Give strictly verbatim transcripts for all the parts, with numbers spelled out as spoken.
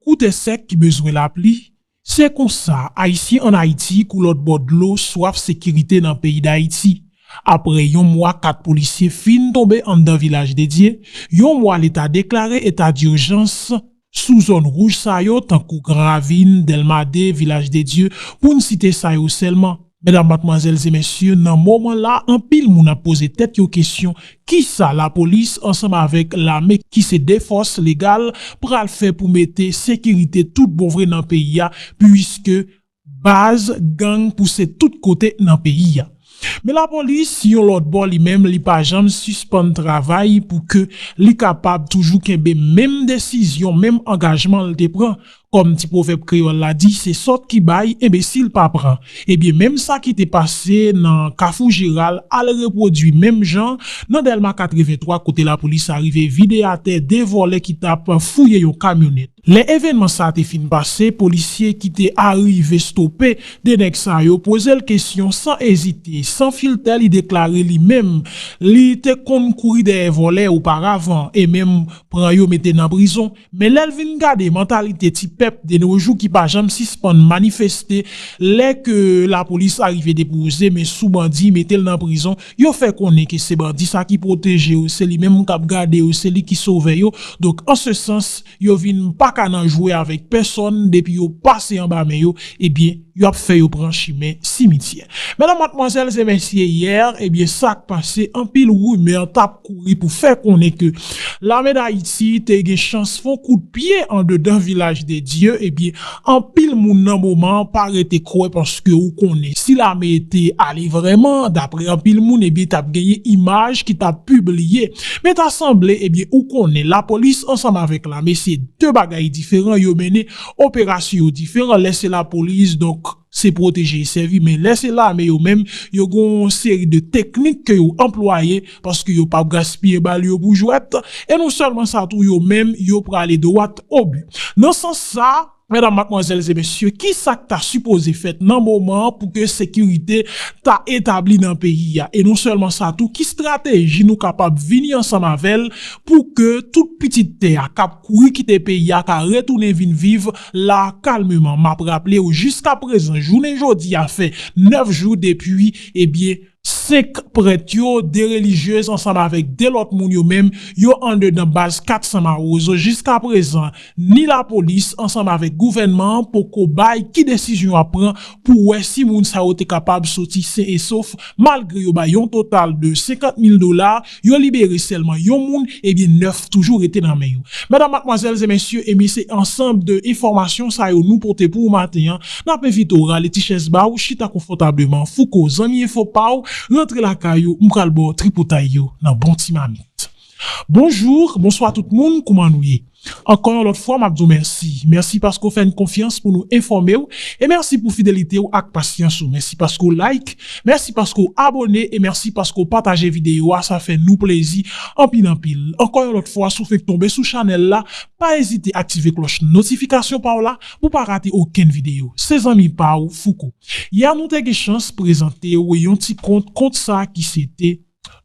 Kou tè sèk ki bezwen lapli, se konsa Ayisyen ann Ayiti kou lòt bò dlo swaf sekirite nan peyi Dayiti. Apre yon mwa kat polisye fin tonbe anndan Vilaj de Dye, yon mwa leta deklare eta dijans sou zòn wouj sa yo tankou Gran Ravin, Dèlma de, Vilaj de Dye, pou n site sa yo sèlman. Medam, madmwazèl e mesye, nan moman la, anpil moun ap poze tèt yo kesyon, kisa lapolis ansanm avèk lame ki se de fòs legal pral fè pou mete sekirite tout bon vre nan peyi a, piske baz gang pouse tout kote nan peyi a. Men lapolis, yon lòt bò, li menm, li pa janm sispann travay pou ke li kapab toujou kenbe menm desizyon, menm angajman l te pran. Kòm ti pwovèb kreyòl la di, se sòt ki bay, enbesil pa pran. Ebyen, menm sa ki te pase nan Kafou Jeral al repwodui menm jan nan Dèlma katrevenntwa, kote lapolis arive vide atè de vòlè ki t ap fouye yon kamyonèt. Lè evènman sa a te fin pase, polisye ki te arive stope de nèg sa yo poze l kesyon san ezite, san filtè, li deklare li menm, li te konn kouri dèyè vòlè oparavan e menm pran yo mete nan prizon. Men lè l vin gade mantalite ti pèp de nos jours ki pa janm sispann manifeste, lè ke lapolis arive depoze men sou bandi, mete l nan prizon, yo fè konnen ke se bandi sa ki pwoteje yo, se li menm k ap gade yo, se li ki sovè yo. Donk, an se sans, yo vin pa ka nan jwe avèk pèsòn, depi yo pase anba men yo, ebyen, yo ap fè yo pran chimen simityè. Medam, madmwazèl e mesye, yè, ebyen, sa k pase, anpil rimè t ap kouri pou fè konnen ke Lame Dayiti te gen chans fè yon kout pye andedan Vilaj de Dye, ebyen, anpil moun nan moman an pa rete kwè paske ou konnen si lame te ale vrèman, dapre anpil moun, ebyen, t ap genyen imaj ki t ap pibliye. Men ta sanble, ebyen, ou konnen, lapolis ansanm avèk lame, se de bagay diferan, yo mennen operasyon yo diferan. Lè se lapolis, donk, se pwoteje e sèvi, men lè se lame yo menm, yo gen yon seri de teknik ke yo anplwaye, paske yo p ap gaspiye bal yo pou jwèt, e non sèlman sa tou, yo menm, yo prale dwat o bi. Nan sans sa, medam, madmwazèl e mesye, kisa k ta sipoze fèt nan moman an pou ke sekirite ta etabli nan peyi a? E non sèlman sa tou, ki estrateji nou kapab vini ansanm avè l pou ke tout pitit tè a k ap kouri kite peyi a ka retounen vin viv la kalmeman? M ap raple w, jiska prezan, jounen jodi a fè nèf jou depi, ebyen, senk prèt yo, de relijyez ansanm avèk de lòt moun yo menm, yo andedan baz kat san Mawozo. Jiska prezan, ni lapolis ansanm avèk gouvènman an poko bay ki desizyon y ap pran pou wè si moun sa yo te kapab soti sen e sof, malgre yo bay yon total de senkant mil dola, yo libere sèlman yon moun, ebyen, nèf toujou rete nan men yo. Medam, madmwazèl e mesye, ebyen, se ansanm de enfòmasyon sa yo nou pote pou ou maten an. N ap envite w rale ti chèz ba w, chita konfòtableman. Fouco, zanmi enfo pa w, rantre lakay ou, m pral ba w tripotay yo nan bon ti mamit. Bonjou, bonswa tout moun, kouman nou ye? Ankò yon lòt fwa, m ap di w mèsi. Mèsi paske w fè n konfyans pou nou enfòme w. E mèsi pou fidelite w ak pasyans ou. Mèsi paske w like. Mèsi paske w abòne. E mèsi paske w pataje videyo a. Sa fè nou plezi anpil, anpil. Ankò yon lòt fwa, si w fenk tonbe sou chanèl la, pa ezite aktive klòch notifikasyon pa w la pou w pa rate okenn videyo. Se zanmi pa w, Fouco. Yè, nou te gen chans prezante w yon ti kont, kont sa ki se te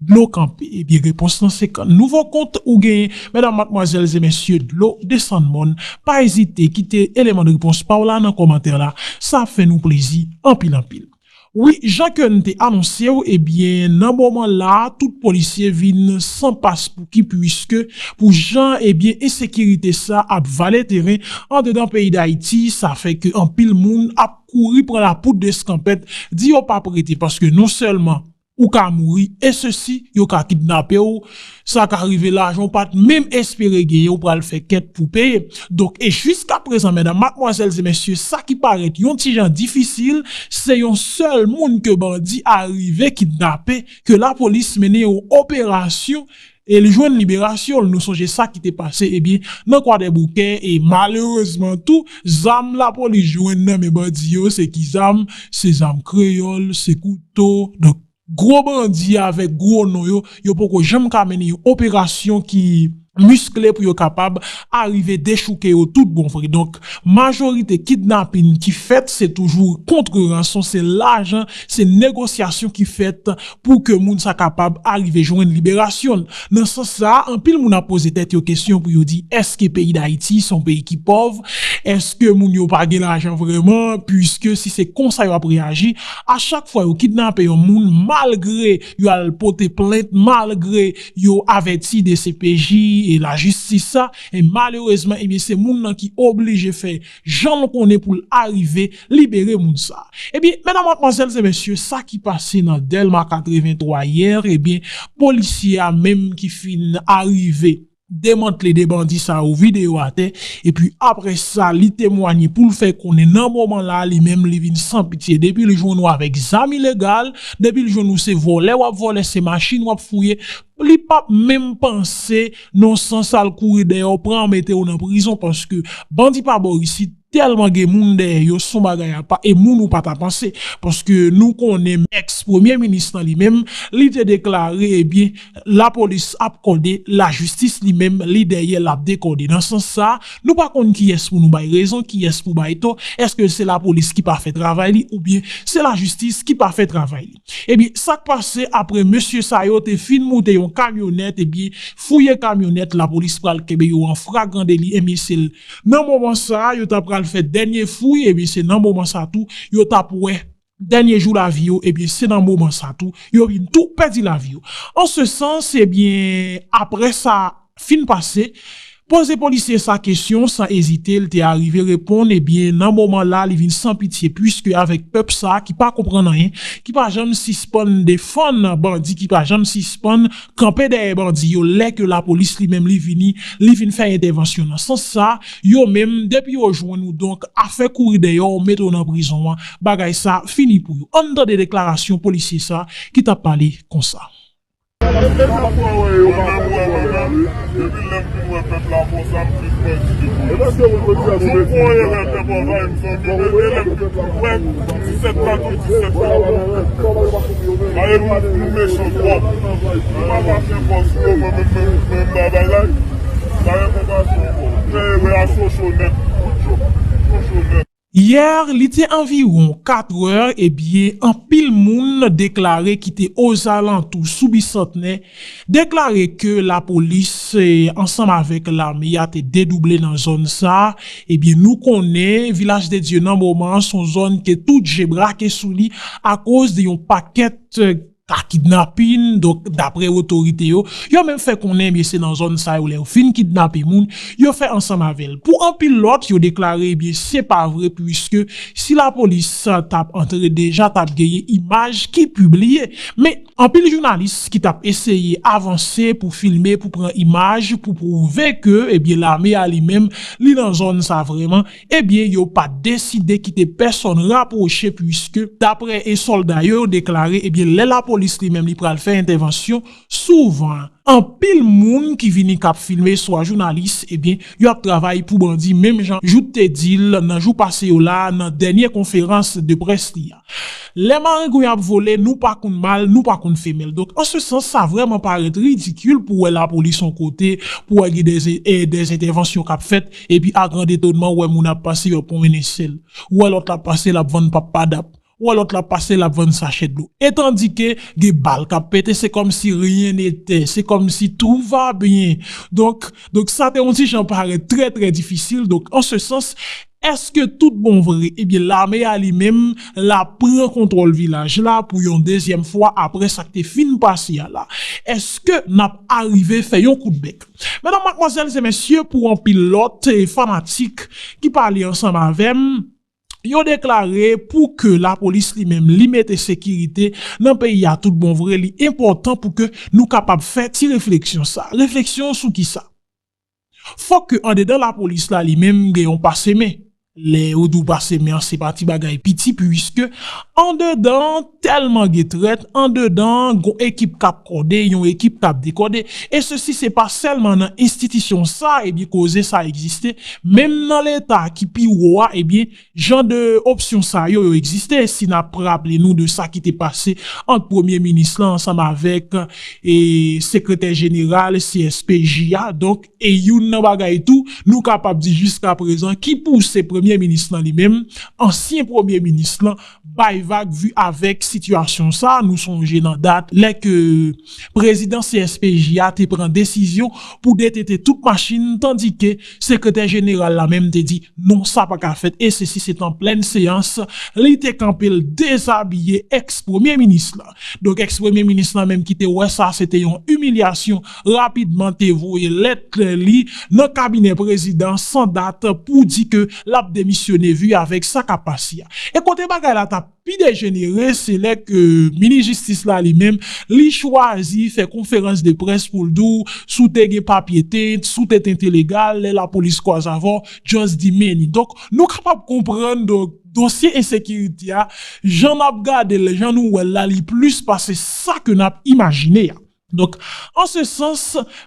Dlo kanpe. Ebyen, repons lan se kan. Nouvo kont ou genyen, medam, madmwazèl e mesye, dlo desann mòn. Pa ezite kite eleman de repons pa w la nan kòmantè la. Sa ap fè nou plezi anpil, anpil. Wi, jan ke n te anonse w, ebyen, nan moman la, tout polisye vin san pas pou ki, piske pou jan, ebyen, ensekirite sa ap vale teren andedan peyi Dayiti, sa fè ke anpil moun ap kouri pran lapoud de skanpèt, di yo p ap rete, paske non sèlman ou ka mouri, e sesi, yo ka kidnape w, sa ka rive lajan w pa t menm espere genyen, ou pral fè kèt pou peye. Donk, e jiska prezan, medam, madmwazèl e mesye, sa ki parèt yon ti jan difisil, se yon sèl moun ke bandi arive kidnape, ke lapolis mennen yon operasyon, e li jwenn liberasyon l. Nou sonje sa ki te pase, ebyen, nan Kwadèboukè, e malerezman tou, zam lapolis jwenn nan men bandi yo, se ki zam? Se zam kreyòl, se kouto, donk, gwo bandi avèk gwo non yo, yo poko janm ka mennen yon operasyon ki miskle pou yo kapab arive dechouke yo tout bon vre. Donk, majorite kidnapin ki fèt, se toujou kont ranson, se lajan, se negosyasyon ki fèt pou ke moun sa kapab arive jwenn liberasyon l. Nan sans sa, anpil moun ap poze tèt yo kesyon pou yo di, èske peyi Dayiti se yon peyi ki pòv? Èske moun yo pa gen lajan vrèman? Piske si se konsa yo ap reyaji, a chak fwa yo kidnape yon moun, malgre yo al pote plent, malgre yo avèti D C P J e lajistis sa, e malerezman, ebyen, se moun nan ki oblije fè jan l konnen pou l arive libere moun sa. Ebyen, medam, madmwazèl e mesye, sa ki pase nan Dèlma katrevenntwa yè, ebyen, polisye a menm ki fin arive demantle de bandi sa yo, vide yo atè, epi apre sa, li temwanye pou l fè konnen nan moman la, li menm li vin san pitye. Depi l jwenn ou avèk zam ilegal, depi l jwenn ou se vòlè w ap vòlè, se machin w ap fouye, li p ap menm panse nan sans al kouri dèyè w, pran w mete w nan prizon, paske bandi pa bò isit, tèlman gen moun dèyè yo, se yon bagay apa, e moun ou pa ta panse. Paske nou konnen èks premye minis lan li menm, li te deklare, ebyen, lapolis ap kòde, lajistis li menm, li dèyè l ap dekòde. Nan sans sa, nou pa konn kiyès pou nou bay rezon, kiyès pou bay tò, èske se lapolis ki pa fè travay li, oubyen se lajistis ki pa fè travay li. Ebyen, sa k pase apre mesye sa yo te fin moute yon kamyonèt, ebyen, fouye kamyonèt, lapolis pral kenbe yo an fragran deli, ebyen, se l nan moman sa a, yo ta pral fè dènye fouy, ebyen, se nan moman sa a tou, yo t ap wè dènye jou lavi yo, ebyen, se nan moman sa a tou, yo vin tou pèdi lavi yo. An se sans, ebyen, apre sa fin pase, poze polisye sa kesyon, san ezite, l te arive reponn, ebyen, nan moman la, li vin san pitye, piske avèk pèp sa ki pa konprann anyen, ki pa janm sispann defann bandi, ki pa janm sispann kanpe dèyè bandi yo, lè ke lapolis li menm li vini, li vin fè entèvansyon nan sans sa, yo menm, depi yo jwenn ou, donk, afè kouri dèyè w, mete w nan prizon an, bagay sa fini pou yo. Ann tande deklarasyon polisye sa ki t ap pale konsa. Mwen menm, mwen menm, depi lè m vin wè pèp la konsa, m plis pè di ke polis. Yon gwo erè tè pòvay, m santi, depi lè m wè disèt la, tout disèt la. Maye nou, nou mechan twòp. Nou pa mache fòs yo, mwen menm, menm, menm bagay la. Maye konpasyon twòp. Fè erè a, chocho nèt. Kout jòb. Chocho nèt. Yè, li te anviwon kat è, ebyen, anpil moun deklare ki te ozalantou sou Bisantnè, deklare ke lapolis, eh, ansanm avèk lame a te dedouble nan zòn sa a. Ebyen, nou konnen Vilaj de Dye nan moman an se yon zòn ke tout je brake sou li akoz de yon pakèt, eh, ka kidnapin. Donk, daprè otorite yo, yo menm fè konnen, ebyen, se nan zòn sa yo, lè yo fin kidnape moun, yo fè ansanm avè l. Pou anpil lòt, yo deklare, ebyen, se pa vre, piske si lapolis t ap antre deja, t ap genyen imaj ki pibliye. Men, anpil jounalis ki t ap eseye avanse pou filme, pou pran imaj, pou pwouve ke, ebyen, lame a li menm, li nan zòn sa vrèman, ebyen, yo pa t deside kite pèsòn rapwoche, piske, daprè e sòlda yo, yo deklare, ebyen, lè lapolis li menm li pral fè entèvansyon, souvan, anpil moun ki vini k ap filme, swa jounalis, ebyen, yo ap travay pou bandi, menm jan Jouthe te di l nan jou pase yo la, nan dènye konferans de près li a. Lè marengwen ap vole, nou pa konn mal, nou pa konn femèl. Donk, an se sans, sa vrèman parèt ridikil pou wè lapolis yon kote, pou wè gen dè, eh, dè entèvansyon k ap fèt, epi a grand etonman, ou wè moun ap pase, yo pran yon ensèl. Ou wè lòt la ap pase, l ap vann pap padap. Ou wè lòt la ap pase, l ap vann sachè dlo. E tandike gen bal k ap pete, se kòmsi rien n'était, se kòmsi tout va bien. Donk, donk sa te yon ti jan parèt trè, trè difisil. Donk, an se sans, èske tout bon vre, ebyen, lame a li menm, l ap pran kontwòl vilaj la pou yon dezyèm fwa apre sa k te fin pase a la? Èske n ap arive fè yon kout bèk? Medam, madmwazèl e mesye, pou anpil lòt, eh, fanatik ki pale ansanm avè m, yo deklare pou ke lapolis li menm, li mete sekirite nan peyi a tout bon vre, li enpòtan pou ke nou kapab fè ti refleksyon sa. Refleksyon sou kisa? Fòk ke andedan lapolis la li menm gen yon pasemen. Lè yo di w pasemen an, se pa ti bagay piti, piske andedan tèlman gen trèt, andedan gon ekip k ap kòde, yon ekip k ap dekòde. E sesi se pa sèlman nan enstitisyon sa, ebyen koze sa egziste, menm nan Leta ki pi wo a, ebyen, jan de opsyon sa yo, yo egziste. Si n ap raple nou de sa ki te pase ant premye minis lan ansanm avèk, e, sekretè jeneral C S P J a, donk, e youn nan bagay tou, nou kapab di jiska prezan, ki pouse premye Premye minis lan li menm, ansyen premye minis lan, bay vag vi avèk sitiyasyon sa. Nou sonje nan dat lè ke prezidan C S P J a te pran desizyon pou detete tout machin, tandike sekretè jeneral la menm te di non, sa pa ka fèt, e sesi se t an plèn seyans, li te kanpe l dezabiye èks premye minis la. Donk èks premye minis la menm ki te wè sa se te yon imilyasyon, rapidman te voye lèt li nan kabinè prezidan san dat pou di ke l ap demisyone vi avèk sa k ap pase a. E kote bagay la t ap pi dejenere, se lè ke minis jistis la li menm, li chwazi fè konferans de près pou l di w, si w te gen papye tente, si w te tente legal, lè lapolis kwaze avè w, just di meni. Donk nou kapab konprann, donk dosye ensekirite a, jan n ap gade l, jan nou wè l la, li plis pase sa ke n ap imajine a. Donk an se sans,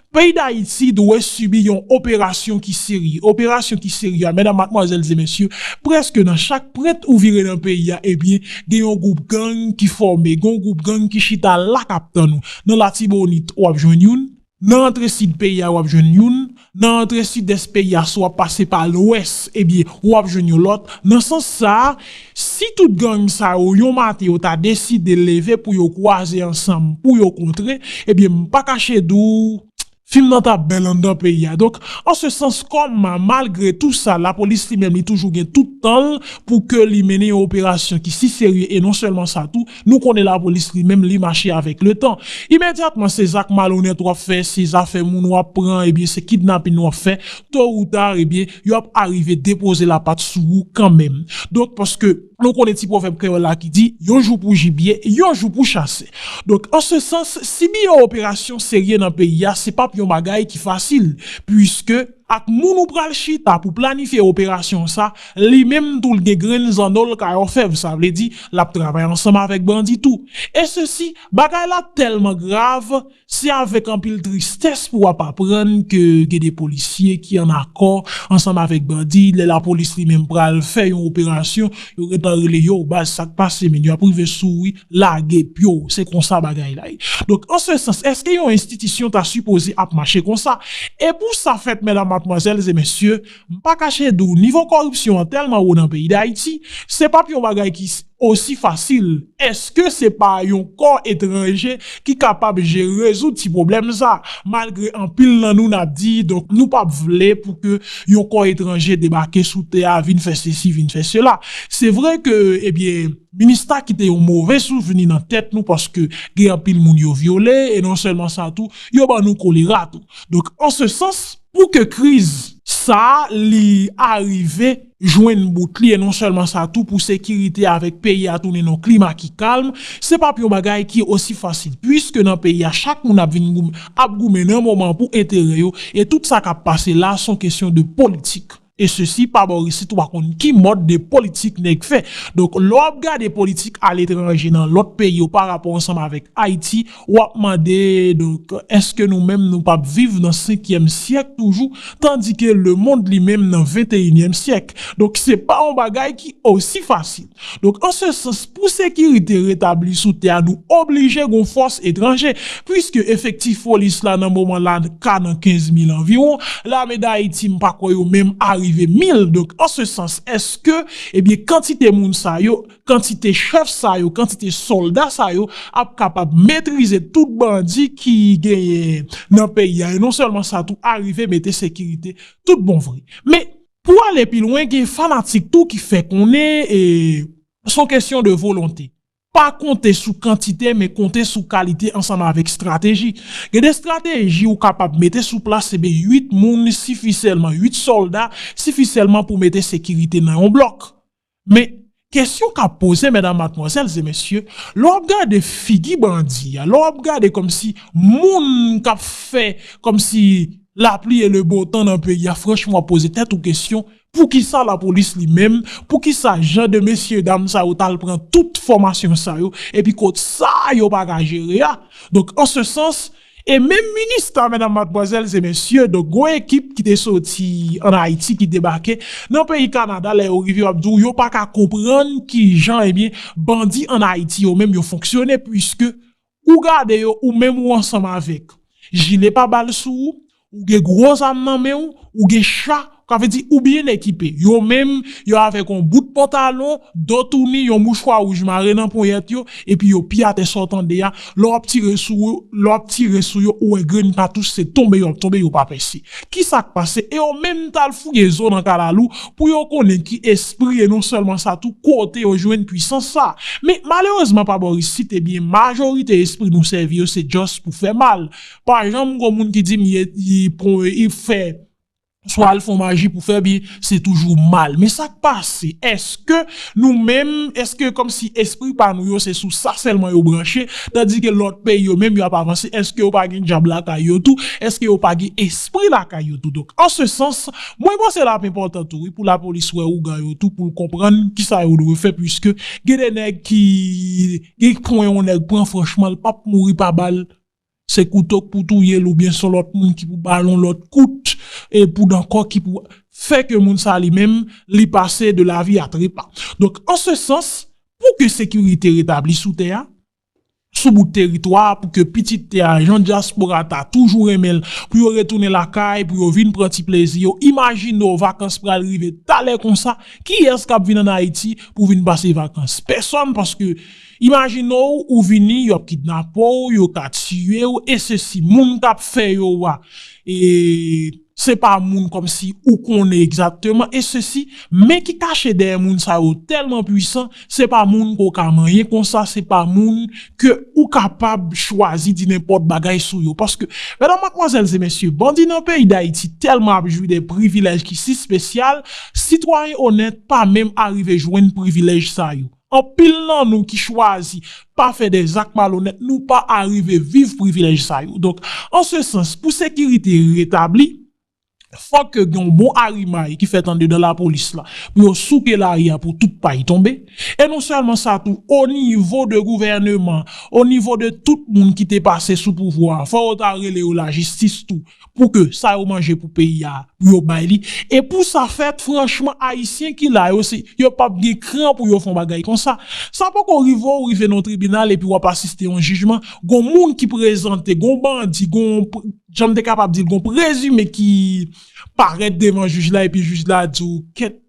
peyi Dayiti dwe sibi yon operasyon ki serye. Operasyon ki serye a, medam, madmwazèl e mesye, prèske nan chak pwent ou vire nan peyi a, ebyen gen yon gwoup gang ki fòme, gen yon gwoup gang ki chita la k ap tann ou. Nan Latibonit w ap jwenn youn, nan antre sid peyi a w ap jwenn youn, nan antre sidès peyi a, si w ap pase pa lwès, ebyen w ap jwenn yon lòt. Nan sans sa a, si tout gang sa yo yon maten yo ta deside leve pou yo kwaze ansanm, pou yo kontre, ebyen m pa kache di w fim nan t ap bèl anndan peyi a. Donk an se sans, kòm malgre tou sa, lapolis li menm li toujou gen tout tan l pou ke li mennen yon operasyon ki si serye, e non sèlman sa tou, nou konnen lapolis li menm li mache avèk letan. Imedyatman se zak malonèt w ap fè, se zafè moun w ap pran, ebyen se kidnapin w ap fè, to ou ta, ebyen yo ap arive depoze lapat sou ou kanmenm. Donk paske nou konnen ti pwovèb kreyòl la ki di yon jou pou jibye, yon jou pou chase. Donk an se sans, sibi yon operasyon serye nan peyi a se p ap yon bagay ki fasil, piske ak moun ou pral chita pou planifye operasyon sa, li menm tou l gen grenn zanno l kay òfèv, sa vle di l ap travay ansanm avèk bandi tou. E sesi, bagay la tèlman grav, se avèk anpil tristès pou w ap aprann ke gen de polisye ki an akò ansanm avèk bandi, lè lapolis li menm pral fè yon operasyon, yo gentan rele yo, baz, sa k pase, men yo ap rive sou ou wi, lage pye w, se konsa bagay la ye. Donk an se sans, èske yon enstitisyon ta sipoze ap mache konsa? E pou sa fèt, medam, madmwazèl e mesye, m pa kache di w, nivo kòripsyon an tèlman wo nan peyi Dayiti, se p ap yon bagay ki s- osi fasil. Èske se pa yon kò etranje ki kapab je- rezoud ti pwoblèm sa? Malgre anpil nan nou n ap di, donk nou p ap vle pou ke yon kò etranje debake sou tè a, vin fè sesi, vin fè sela. Se vre ke, ebyen, Minista kite yon move souvni nan tèt nou, paske gen anpil moun yo vyole, e non sèlman sa tou, yo ban nou kolera tou. Donk an se sans, pou ke kriz sa a li arive jwenn bout li, e non sèlman sa tou, pou sekirite avèk peyi a tounen nan yon klima ki kalm, se p ap yon bagay ki osi fasil, piske nan peyi a chak moun ap vin goumen, ap goumen nan moman pou enterè yo, e tout sa k ap pase la se yon kesyon de politik. E sesi pa bò isit ou pa konn ki mòd de politik nèg fè. Donk lè w ap gade politik aletranje nan lòt peyi yo parapò ansanm avèk Ayiti, w ap mande, donk èske nou menm nou p ap viv nan senkyèm syèk toujou, tandike lemonn li menm nan venteyinyèm syèk? Donk se pa yon bagay ki osi fasil. Donk an se sans, pou sekirite retabli sou tè a, nou oblije gon fòs etranje, piske efektif polis la nan moman la ka nan kenz mil anviwon, lame Dayiti m pa kwè yo menm arive mil. Donk an se sans, èske, ebyen, kantite moun sa yo, kantite chèf sa yo, kantite sòlda sa yo ap kapab metrize tout bandi ki genyen nan peyi a, e non sèlman sa tou, arive mete sekirite tout bon vre? Men pou ale pi lwen, gen fanatik tou ki fè konnen, e, se yon kesyon de volonte. Pa konte sou kantite, men konte sou kalite ansanm avèk estrateji. Gen de estrateji ou kapab mete sou plas, ebyen uit moun sifi sèlman, uit sòlda sifi sèlman pou mete sekirite nan yon blòk. Men kesyon k ap poze, medam, madmwazèl e mesye, lè w ap gade figi bandi a, lè w ap gade kòmsi moun k ap fè kòmsi lapli e le bon tan nan peyi a, franchman w ap poze tèt ou kesyon, poukisa lapolis li menm, poukisa jan de mesye dam sa yo t al pran tout fòmasyon sa yo, epi kot sa yo pa ka jere a? Donk an se sans, e menm minista, medam, madmwazèl e mesye, donk gon ekip ki te soti ann Ayiti ki debake nan peyi Kanada, lè yo rive yo ap di w yo pa ka konprann kijan, ebyen, bandi ann Ayiti yo menm yo fonksyone, piske ou gade yo, ou menm ou ansanm avèk jile pa bal sou ou, Ou gen gwo zam nan men w, ou gen cha, sa vle di ou byen ekipe. Yo menm, yo avèk yon bout pantalon, do touni, yon mouchwa wouj mare nan ponyèt yo, epi yo pye atè sa w tande a. Lè w ap tire sou yo, lè w ap tire sou yo, ou wè grenn katouch se tonbe yo ap tonbe, yo pa pèse. Kisa k pase? E yo menm t al fouye zo nan kalalou pou yo konnen ki espri e non sèlman sa tou, kote yo jwenn pwisans sa. Men malerezman pa bò isit, ebyen, majorite espri nou sèvi yo se just pou fè mal. Pa janm gon moun ki di m li, li pran, li fè, swa l fè maji pou fè byen, se toujou mal. Men sa k pase? Èske nou menm, èske kòmsi espri pa nou yo se sou sa sèlman yo branche, tandis ke lòt peyi yo menm yo ap avanse? Èske yo pa gen dyab lakay yo tou? Èske yo pa gen espri lakay yo tou? Donk, an se sans, mwen panse l ap enpòtan tou, wi, pou lapolis wè ougan yo tou, pou l konprann kisa yo dwe fè, piske gen de nèg ki, gen pwen yon nèg pran, franchman, l p ap mouri pa bal. Se kouto k pou touye l oubyen se yon lòt moun ki pou ba l yon lòt kout e poud ankò ki pou fè ke moun sa li menm li pase de la vie à trépas. Donk, an se sans, pou ke sekirite retabli sou tè a, sou bout teritwa a, pou ke pitit tè a, jan dyaspora ta toujou renmen l, pou yo retounen lakay, pou yo vin pran ti plezi yo. Imajine w vakans pral rive talè konsa, kiyès k ap vin ann Ayiti pou vin pase vakans? Pèsòn, paske imajine w, ou vini, yo ap kidnape w, yo ka tiye w, e sesi, moun k ap fè yo a, e se pa moun kòmsi ou konnen egzakteman, e sesi, men ki kache dèyè moun sa yo tèlman pwisan, se pa moun ke w ka manyen konsa, se pa moun ke ou kapab chwazi di nenpòt bagay sou yo. Paske, medam, madmwazèl e mesye, bandi nan peyi Dayiti tèlman ap jwi de privilèj ki si espesyal, sitwayen onèt pa menm arive jwenn privilèj sa yo. Anpil nan nou ki chwazi pa fè de zak malonèt, nou pa arive viv privilèj sa yo. Donk, an se sans, pou sekirite retabli, fòk ke gen yon bon arimay ki fèt andedan lapolis la, pou yo souke lari a pou tout pay tonbe. E non sèlman sa tou, o nivo de gouvèneman, o nivo de tout moun ki te pase sou pouvwa a, fò yo ta rele yo lajistis tou, pou ke sa yo manje pou peyi a, pou yo bay li. E pou sa fèt, franchman, Ayisyen ki la yo, se, yo p ap gen kran pou yo fè yon bagay konsa. Sa poko rive w rive nan yon tribinal epi w ap asiste yon jijman, gon moun ki prezante, gon bandi, gon, jan m te kapab di l, gon prezime ki parèt devan jij la, epi jij la di w, kèt,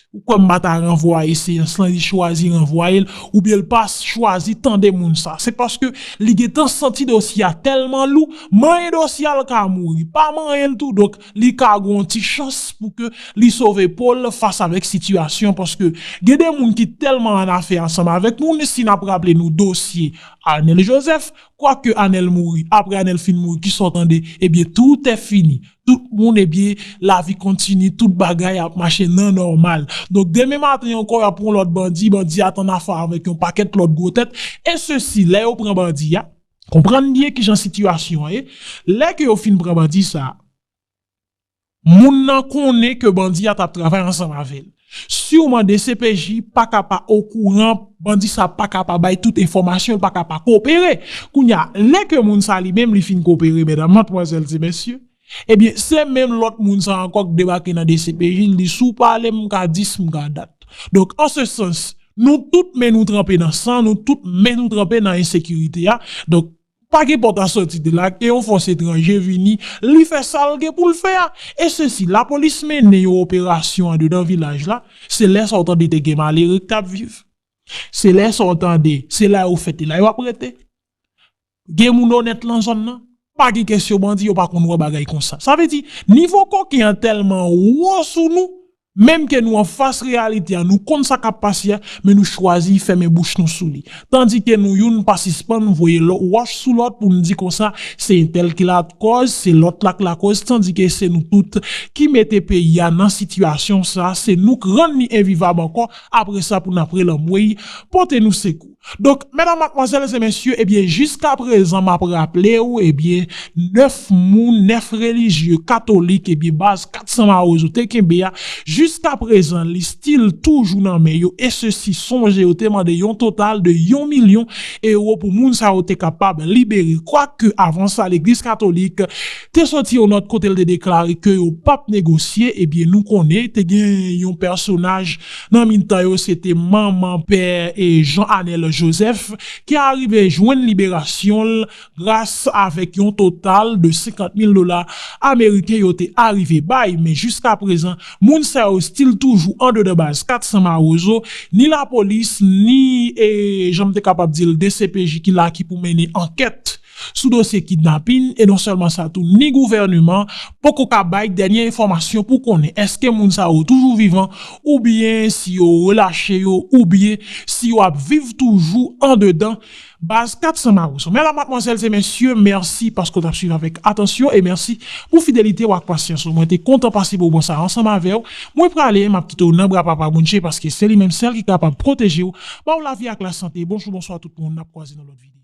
ou kwè m pa ta ranvwaye seyans lan, li chwazi ranvwaye l, oubyen l pa chwazi tande moun sa. Se paske li gentan santi dosye a tèlman lou, manyen dosye a l ka mouri, pa manyen l tou, donk li ka gon ti chans pou ke li sove po l fas avèk sitiyasyon, paske gen de moun ki tèlman annafè ansanm avèk nou, si n ap raple nou dosye Arnel Joseph, kwake Arnel mouri, apre Arnel fin mouri, kisa w tande? Ebyen, tout est fini. Tout moun, ebyen, lavi kontini, tout bagay ap mache nan nòmal. Donk, demen maten ankò, y ap pran lòt bandi, bandi a t annafè avèk yon pakèt lòt gwo tèt, e sesi, lè yo pran bandi a, konprann byen kijan sitiyasyon an ye, lè ke yo fin pran bandi sa a, moun nan konnen ke bandi a t ap travay ansanm avè l. Siman D C P J pa ka pa okouran, bandi sa pa ka pa bay tout enfòmasyon, pa ka pa kopere. Kounye a, lè ke moun sa li menm li fin kopere, medam, madmwazèl e mesye, ebyen, se menm lòt moun sa ankò k debake nan D C P J, li di, si w pale m, m ka di, m ka dat. Donk, an se sans, nou tout men nou tranpe nan san, nou tout men nou tranpe nan ensekirite a. Donk, pa gen pòt a sòti de la, ke yon fòs etranje vini, li fè sa l gen pou l fè a. E sesi, lapolis mennen yon operasyon andedan vilaj la, se lè sa w tande te gen malere k t ap viv. Se lè sa w tande, se la yo fèt, e la yo ap rete. Gen moun onèt lan zòn nan, pa gen kesyon bandi, yo pa konn wè bagay konsa. Sa vle di, nivo koken an tèlman wo sou nou, menm ke nou anfas reyalite a, nou konn sa k ap pase a, men nou chwazi fèmen bouch nou sou li. Tandike nou youn pa sispann voye lò-, wòch sou lòt pou n di konsa, se entèl ki lakòz, se lòt la k lakòz, tandike se nou tout ki mete peyi a nan sitiyasyon sa, se nou k rann li envivab ankò, apre sa pou n ap rele anmwey, pote nou sekou. Donk, medam, madmwazèl e mesye, ebyen, jiskaprezan, m ap raple w, ebyen, nèf moun, nèf relijye katolik, ebyen, baz kat san mawozo te kenbe a, Jiskaprezan, li still toujou nan men yo, e sesi, sonje yo te mande yon total de yon milyon ewo pou moun sa yo te kapab libere. Kwake, avan sa, Legliz Katolik te soti yon nòt kote l te deklare ke yo p ap negosye. Ebyen, nou konnen, te gen yon pèsonaj nan mitan yo, se te manman pè e Jean Anel Joseph, ki arive jwenn liberasyon l gras avèk yon total de senkant mil dola ameriken yo te arive bay. Men jiskaprezan, moun sa yo still toujou andedan baz kat san Mawozo, ni lapolis, ni, e, jan m te kapab di l, D C P J ki la ki pou mennen ankèt sou dosye kidnapin, e non sèlman sa tou, ni gouvèneman poko ka bay dènye enfòmasyon pou konnen èske moun sa yo toujou vivan, oubyen si yo relache yo, oubyen si yo ap viv toujou andedan baz kat san Mawozo. Medam, madmwazèl e mesye, mèsi paske w t ap swiv avèk atansyon e mèsi pou fidelite w ak pasyans ou. Mwen te kontan pase moman sa ansanm avè w. Mwen prale, m ap kite w nan bra Papa Bondye paske se li menm sèl ki kapab pwoteje w, ba w lavi ak lasante. Bonjou, bonswa tout moun, n ap kwaze nan lòt videyo.